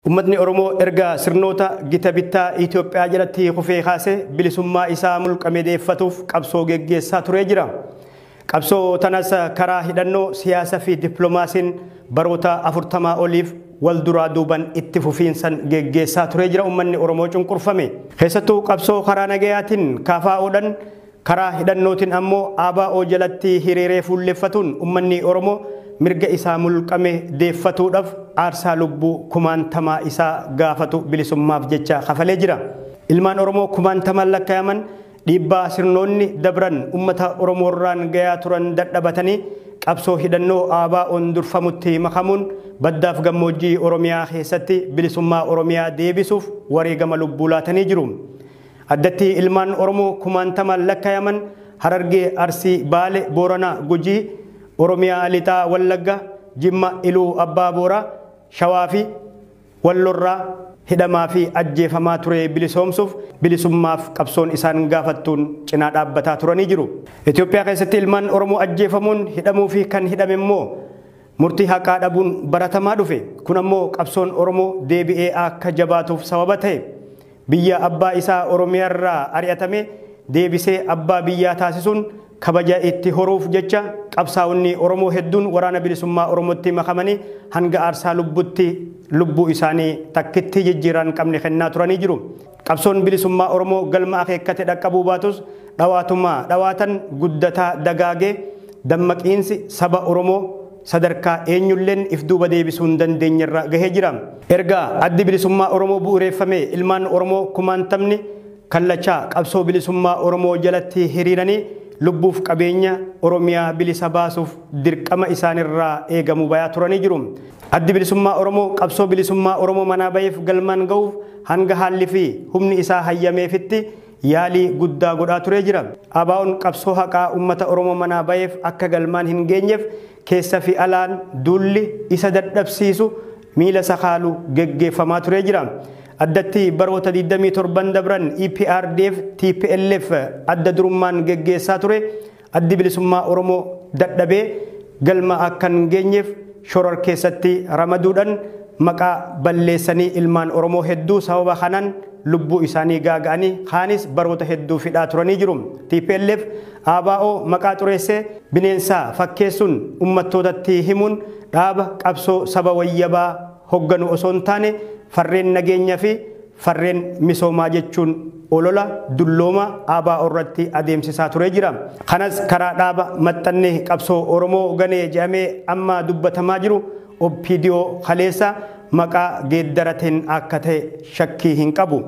Uummatni Oromoo erga sirnoota gita bittaa Itoophiyaa jalatti kufee kaasee bilisummaa isaa mulqamee deeffatuuf qabsoo geggeessaa turee jira. Qabsoo tanas karaa hidhannoo siyaasaa fi dippiloomaasiin baroota 40 oliif wal duraa duuban itti fufiinsan geggeessaa turee jira uummanni Oromoo cunqurfame. Keessattuu qabsoo karaa nagayaatiin KFO'dhaan karaa hidhannootiin ammoo ABO jalatti hiriiree fuulleffatuun uummanni Oromoo mirga isaa mulqame deeffatuudhaaf aarsaa lubbuu kumaantamaa isaa gaafatu bilisummaaf jecha kafalee jira. Ilmaan Oromoo kumaantamaan lakkaa'aman dhiibbaa sirnoonni dabran uummata Oromoorraan gayaa turan dadhabatanii qabsoo hidhannoo ABO'n durfamutti makamuun baddaaf gammoojjii Oromiyaa keessatti bilisummaa Oromiyaa deebisuuf wareegama lubbuu laatanii jiru. Addatti ilmaan Oromoo kumaantamaan lakkaa'aman Harargee, Arsii, Baale, Booranaa, Gujii, Oromiyaa Lixaa, Wallagga, Jimma, Iluu, Abbaa Booraa, Shawaa fi Wallorraa hidhamaa fi ajjeefamaa ture bilisoomsuuf bilisummaaf qabsoon isaan gaafattuun cinaa dhaabbataa turanii jiru. Itoophiyaa keessatti ilmaan Oromoo ajjeefamuun hidhamuu fi kan hidhame immoo murtii haqaa dhabuun baratamaa dhufe. Kun ammoo qabsoon Oromoo deebi'ee akka jabaatuuf sababa ta'e. Biyya abbaa isaa Oromiyaarraa ari'atame deebisee abbaa biyyaa taasisuun kabaja itti horuuf jecha qabsaa'onni Oromoo hedduun waraana bilisummaa Oromootti makamanii hanga aarsaa lubbutti lubbuu isaanii takkitti jijjiiraan qabne kennaa turanii jiru. Qabsoon bilisummaa Oromoo galma akeekkate dhaqqabuu baatus dhawaatumaa dhawaatan guddataa dagaagee dammaqiinsi saba Oromoo sadarkaa eenyulleen if duuba deebisuu hin dandeenyerra gahee jira. Erga addi bilisummaa Oromoo bu'uureeffame ilmaan Oromoo kumaantamni kallachaa qabsoo bilisummaa Oromoo jalatti hiriiranii lubbuuf qabeenya Oromiyaa bilisa baasuuf dirqama isaanirraa eegamu bayaa turanii jiru. Addi bilisummaa Oromoo qabsoo bilisummaa Oromoo manaa baheef galmaan ga'uuf hanga haalli fi humni isaa hayyameefitti yaalii guddaa godhaa turee jira. ABO'n qabsoo haqaa uummata Oromoo manaa baheef akka galmaan hin geenyeef keessa fi alaan duulli isa dadhabsiisu miila sakaalu geggeeffamaa turee jira. Addatti baroota 27 dabran EPRDF TPLF adda durummaan geggeessaa ture addi bilisummaa Oromoo dadhabee galma akka hin geenyeef shoror keessatti ramaduudhaan maqaa balleessanii ilmaan Oromoo hedduu sababa kanaan lubbuu isaanii gaaga'anii kaanis baroota hedduu fidhaa turanii jiru. TPLF ABO maqaa xureessee bineensaa fakkeessuun uummattootatti himuun dhaaba qabsoo saba wayyabaa hogganu osoo hin taane farreen nageenya fi farreen misoomaa jechuun olola dullooma ABO irratti adeemsisaa turee jira. Kanas karaa dhaaba maxxannee qabsoo Oromoo ganee jedhamee amma dubbatamaa jiru OPDO kaleessa maqaa geeddarateen akka ta'e shakkii hin qabu.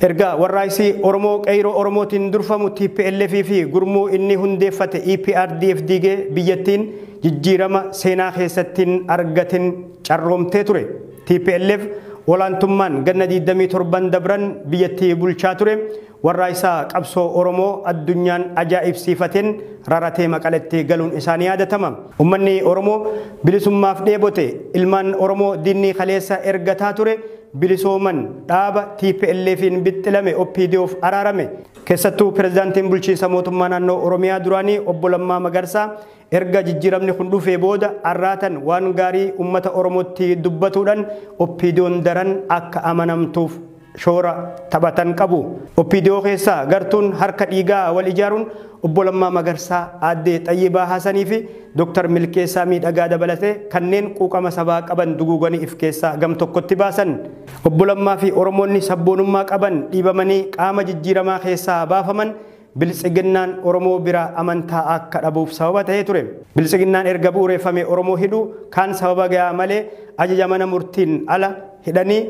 Erga warraaqsi Oromoo qeyroo Oromootiin durfamu TPLF fi gurmuu inni hundeeffate EPRDF diigee biyyattiin jijjiirama seenaa keessattiin argatin carroomtee ture. TPLF olaantummaan ganna 27 dabran biyyattii bulchaa ture. Warraaqsa qabsoo Oromoo addunyaan ajaa'ibsiifateen raratee Maqaletti galuun isaanii yaadatama. Uummanni Oromoo bilisummaaf dheebote ilmaan Oromoo diinni kaleessa ergataa ture bilisooman dhaaba TPLFin bixxilame OPDOf araarame. Keessattuu pirezidaantiin bulchiinsa mootummaa naannoo Oromiyaa duraanii obbo Lammaa Magarsaa erga jijjiiramni kun dhufee booda arraatan waan gaarii uummata Oromootti dubbatuudhaan OPDOn daran akka amanamtuuf shoora taphatan qabu. OPDO keessaa gartuun harka dhiigaa wal ijaaruun obbo Lammaa Magarsaa, Aaddee Xayyibaa Haasanii fi Dooktar Milkeessaa Miidhagaa dabalatee kanneen quuqama sabaa qaban duguuganii if keessaa gam tokkotti baasan. Obbo Lammaa fi Oromoonni sabboonummaa qaban dhiibamanii qaama jijjiiramaa keessaa baafaman Biltsiginnaan Oromoo biraa amantaa akka dhabuuf sababa ta'ee ture. Biltsiginnaan erga bu'uureffame Oromoo hidhuu kaan sababa gahaa malee ajaja mana murtiin ala hidhanii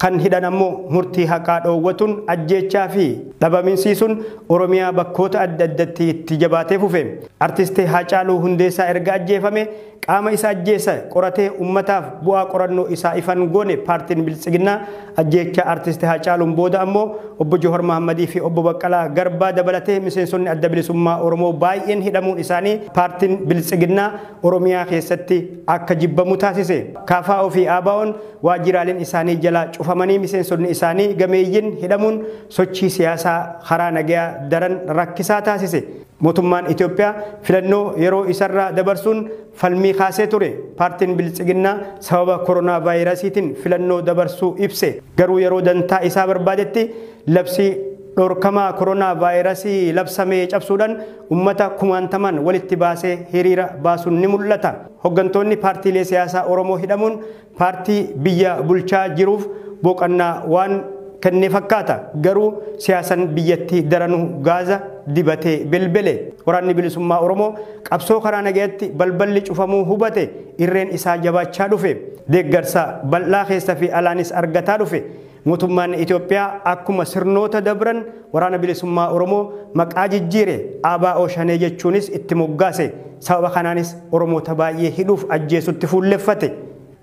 kan hidhan ammoo murtii haqaa dhoowwatuun ajjeechaa fi dhabamsiisuun Oromiyaa bakkoota adda addatti itti jabaatee fufe. Artisti Haacaaluu Hundeessaa erga ajjeefame qaama isa ajjeessa qoratee uummataaf bu'aa qorannoo isaa ifan goone paartiin Biltsiginnaa ajjeechaa artisti Haacaaluun booda ammoo obbo Johaar Mahammadii fi obbo Baqqalaa Garbaa dabalatee miseensonni adda bilisummaa Oromoo baay'een hidhamuun isaanii paartiin Biltsiginnaa Oromiyaa keessatti akka jibbamu taasise. KFO fi ABO'n waajjiraaleen isaanii jalaa cufamanii miseensonni isaanii gameeyyiin hidhamuun sochii siyaasaa karaa nagayaa daran rakkisaa taasise. Mootummaan Itoophiyaa filannoo yeroo isarraa dabarsuun falmii kaasee ture. Paartiin Biltsiginnaa sababa koronaa vaayirasiitiin filannoo dabarsuu ibse. Garuu yeroo dantaa isaa barbaadetti labsii dhorkamaa koronaa vaayirasii labsamee cabsuudhaan uummata kumaantaman walitti baasee hiriira baasuun ni mul'ata. Hoggantoonni paartiilee siyaasaa Oromoo hidhamuun paartii biyya bulchaa jiruuf boqonnaa waan kennee fakkaata. Garuu siyaasan biyyattii daranuu gaaza dibatee belbele. Waraanni bilisummaa Oromoo qabsoo karaa nagayaatti balballi cufamuu hubate irreen isaa jabaachaa dhufe. Deeggarsa bal'aa keessa fi alaanis argataa dhufe. Mootummaan Itoophiyaa akkuma sirnoota dabran waraana bilisummaa Oromoo maqaa jijjiire ABO Shanee jechuunis itti moggaase. Sababa kanaanis Oromoota baay'ee hidhuuf ajjeesutti fuulleffate.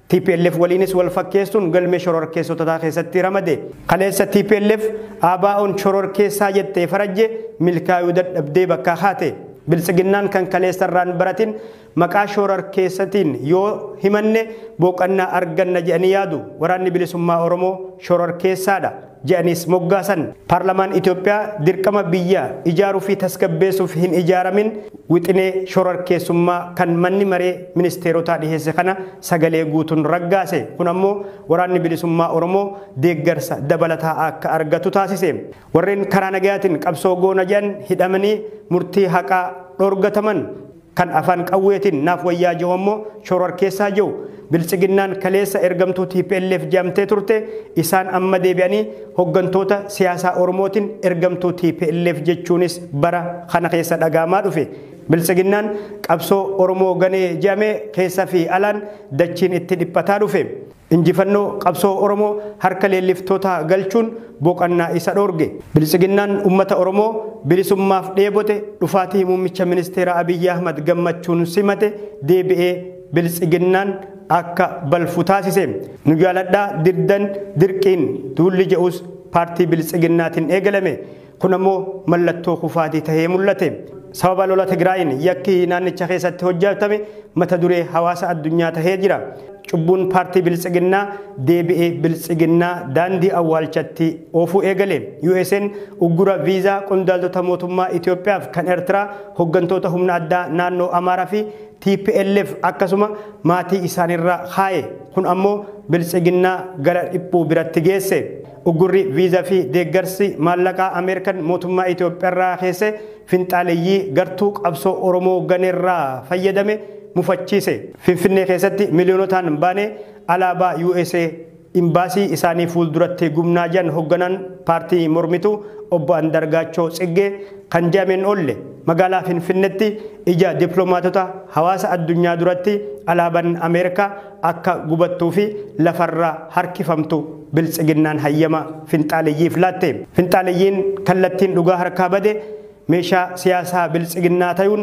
TPLF waliinis wal fakkeessuun galmee shororkeessotaa keessatti ramade. Kaleessa TPLF ABO'n shororkeessaa jettee farajje milkaa'uu dadhabdee bakka haate. Biltsiginnaan kan kaleessa irraan baratin maqaa shororkeessatiin yoo himanne boqonnaa arganna jedhanii yaadu. Waraanni bilisummaa Oromoo shororkeessaadha jedhaniis moggaasan. Paarlamaan Itoophiyaa dirqama biyya ijaaruu fi tasgabbeessuuf hin ijaaramin wixinee shororkeessummaa kan manni maree ministeerotaa dhiheesse kana sagalee guutuun raggaase. Kun ammoo waraanni bilisummaa Oromoo deeggarsa dabalataa akka argatu taasise. Warreen karaa nagayaatiin qabsoo goona jedhan hidhamanii murtii haqaa dhorgataman kan afaan qawweetiin naaf wayyaa jiru ammoo shororkeessaa jiru. Biltsiginnaan kaleessa ergamtuu TPLF jedhamtee turte isaan amma deebi'anii hoggantoota siyaasaa Oromootiin ergamtuu TPLF jechuunis bara kana keessa dhagaamaa dhufe. Biltsiginnaan qabsoo Oromoo ganee jedhamee keessa fi alaan dachiin itti dhiphataa dhufe. Injifannoo qabsoo Oromoo harka leelliftoota galchuun boqonnaa isa dhoorge. Biltsiginnaan uummata Oromoo bilisummaaf dheebote dhufaatii muummicha ministeera Abiyyi Ahmad gammachuun simate deebi'ee biltsiginnaan akka balfu taasise. Nu jaaladhaa dirdan dirqiin duulli je'us paartii biltsiginnaatiin eegalame. Kun ammoo mallattoo kufaatii tahee mul'ate. Sababa lola Tigraayin yakki naannicha keessatti hojjetame mata duree hawaasa addunyaa tahee jira. Cubbuun paartii biltsiginnaa deebi'ee biltsiginnaa daandii awwaalchatti oofuu eegale. USN uggura viizaa qondaaltota mootummaa Itoophiyaaf kan Eertiraa hoggantoota humna addaa naannoo Amaaraa fi TPLF akkasuma maatii isaanirra kaaye. Kun ammoo biltsiginnaa gara dhiphuu biratti geesse. Uggurri viizaa fi deeggarsi maallaqaa Ameerikan mootummaa Itoophiyaarraa keesse finxaaleeyyii gartuu qabsoo Oromoo ganeerraa fayyadame mufachiise. Finfinnee keessatti miliyoonotaan baane alaabaa USA imbaasii isaanii fuulduratti gumnaa jiran hoogganaan paartii mormituu obbo Andargaachoo Tsiggee kan jedhameen oolle magaalaa Finfinneetti ija dippiloomaatota hawaasa addunyaa duratti alaabaan Ameerikaa akka gubattuu fi lafarraa harkifamtu biltsiginnaan hayyama finxaaleeyyiif laatte. Finxaaleeyyiin kallattiin dhugaa harkaa bade meeshaa siyaasaa biltsiginnaa ta'uun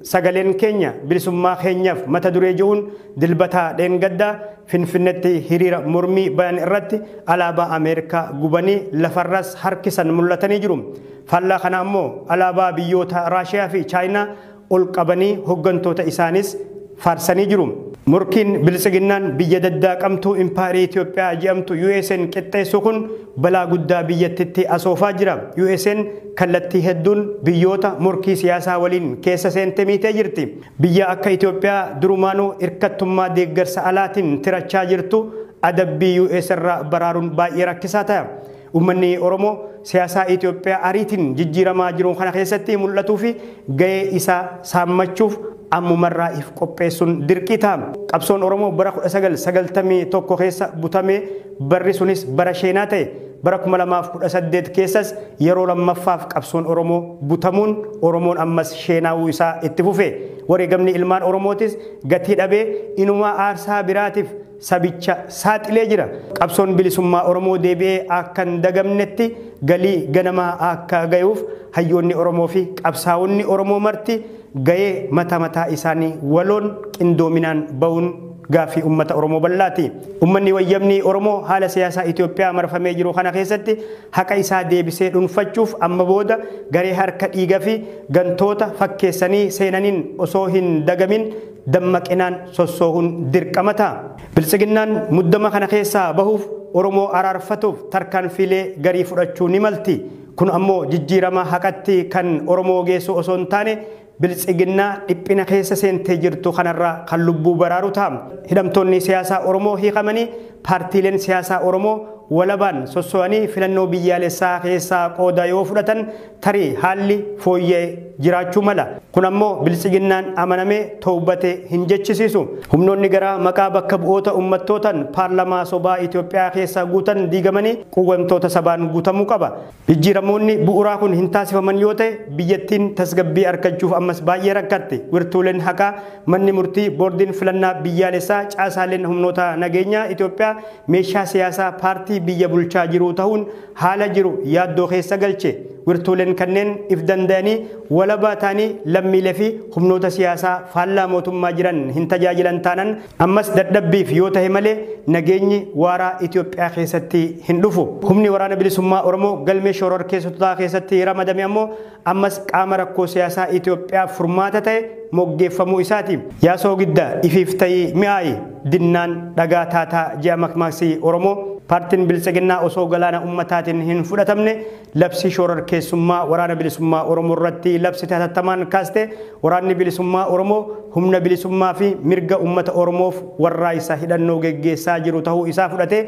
sagaleen keenya bilisummaa keenyaaf mata duree jiruun dilbataa dheengaddaa Finfinneetti hiriira mormii bayan irratti alaabaa Ameerikaa gubanii lafarras harkisan mul'atanii jiru. Faallaa kana ammoo alaabaa biyyoota Raashiyaa fi Chaayinaa ol qabanii hoggantoota isaanis faarsanii jiru. Morkiin biltsiginnaan biyya daddaaqamtuu impaarii Itoophiyaa jedhamtu USN qixxeessu kun balaa guddaa biyyattitti asoofaa jira. USN kallattii hedduun biyyoota morkii siyaasaa waliin keessa seente miitee jirti. Biyya akka Itoophiyaa durumaanuu hirkattummaa deeggarsa alaatiin tirachaa jirtu adabbii US irraa baraaruun baay'ee rakkisaa ta'a. Uummanni Oromoo siyaasaa Itoophiyaa ariitiin jijjiiramaa jiru kana keessatti mul'atuu fi gahee isaa saammachuuf ammumarraa if qopheessuun dirqii ta'a. Qabsoon Oromoo bara 1991 keessa butamee barri sunis bara sheenaa ta'e. Bara 2018 keessas yeroo lammaffaaf qabsoon Oromoo butamuun Oromoon ammas sheenaawuu isaa itti fufe. Wareegamni ilmaan Oromootis gatii dhabee inumaa aarsaa biraatiif sabicha saaxilee jira. Qabsoon bilisummaa Oromoo deebi'ee akka hin dagamnetti galii ganamaa akka gayuuf hayyoonni Oromoo fi qabsaa'onni Oromoo marti gahee mataa mataa isaanii waloon qindoominaan bahuun gaaffii uummata Oromoo bal'aati. Uummanni wayyabni Oromoo haala siyaasaa Itoophiyaa marfamee jiru kana keessatti haqa isaa deebisee dhuunfachuuf amma booda garee harka dhiigaa fi gantoota fakkeessanii seenaniin osoo hin dagamin dammaqinaan sossoohuun dirqama ta'a. Biltsiginnaan muddama kana keessaa bahuuf Oromoo araarfatuuf tarkaanfiilee garii fudhachuu ni malti. Kun ammoo jijjiirama haqatti kan Oromoo geessu osoo hin taane biltsiginnaa dhiphina keessa seentee jirtu kanarraa kan lubbuu baraaru ta'a. Hidhamtoonni siyaasaa Oromoo hiikamanii paartiileen siyaasaa Oromoo walabaan sosso'anii filannoo biyyaalessaa keessaa qooda yoo fudhatan tarii haalli fooyya'e jiraachuu mala. Kun ammoo biltsiginnaan amanamee to'ubate hin jechisiisu. Humnoonni garaa maqaa bakka bu'oota uummattootaan paarlamaa sobaa Itoophiyaa keessaa guutan diigamanii quugamtoota sabaan guutamuu qaba. Jijjiiramoonni bu'uuraa kun hin taasifaman yoo ta'e biyyattiin tasgabbii argachuuf ammas baay'ee rakkatti. Wirtuuleen haqaa, manni murtii, boordiin filannaa biyyaalessaa, caasaaleen humnoota nageenyaa Itoophiyaa meeshaa siyaasaa paartii biyya bulchaa jiru ta'uun haala jiru yaaddoo keessa galche. Wirtuuleen kanneen if danda'anii walabaa ta'anii lammiilee fi humnoota siyaasaa faallaa mootummaa jiran hin tajaajilan taanan ammas dadhabbiif yoo ta'e malee nageenyi waaraa Itoophiyaa keessatti hin dhufu. Humni waraana bilisummaa Oromoo galmee shororkeessotaa keessatti ramadame ammoo ammas qaama rakkoo siyaasaa Itoophiyaaf furmaata ta'e moggeeffamuu isaati. Yaasoo gidda ifiif ta'ii mi'aayi dinnaan dhagaa taataa ji'a makmaaksii Oromoo. Paartiin biltsiginnaa osoo galaana ummataatiin hin fudhatamne labsii shororkeessummaa waraana bilisummaa Oromoo irratti labsite hatattamaan kaaste. Waraanni bilisummaa Oromoo humna bilisummaa fi mirga ummata Oromoof warraa isa hidhannoo geggeessaa jiru ta'uu isaa fudhate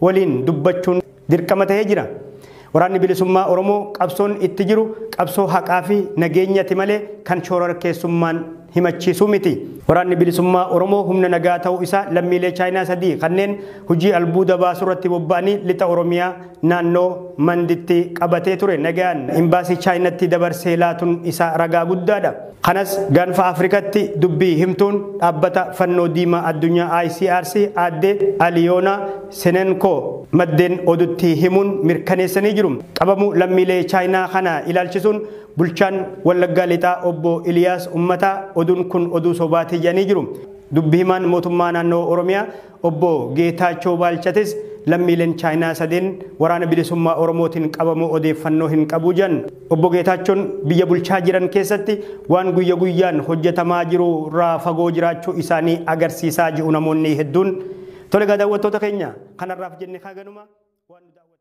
waliin dubbachuun dirqama ta'ee jira. Waraanni bilisummaa Oromoo qabsoon itti jiru qabsoo haqaa fi nageenyati malee kan shororkeessummaan himachiisuu miti. Waraanni bilisummaa Oromoo humna nagaa ta'uu isaa lammiilee Chaayinaa 3 kanneen hojii albuuda baasuu irratti bobba'anii lixa Oromiyaa naannoo Manditti qabatee ture nagaan imbaasii Chaayinaatti dabarsee laatuun isaa ragaa guddaadha. Kanas gaanfa Afrikaatti dubbii himtuun dhaabbata fannoo diimaa addunyaa ICRC aadde Aliyoona Senenko maddeen odutti himuun mirkaneessanii jiru. Qabamuu lammiilee Chaayinaa kana ilaalchisuun bulchaan Wallaggaa Lixaa obbo Iliyaas Ummataa oduun kun oduu sobaatii jedhanii jiru. Dubbii himaan mootummaa naannoo Oromiyaa obbo Geetaachoo Baalchatis lammiileen Chaayinaa 3 waraana bilisummaa Oromootiin qabamuu odeeffannoo hin qabu jedhan. Obbo Geetaachoon biyya bulchaa jiran keessatti waan guyya guyyaan hojjetamaa jiru irraa fagoo jiraachuu isaanii agarsiisaa jiru namoonni hedduun. Tole egaa daawwattoota keenya kanarraaf jenne haa ganuma waan nu daawwattan.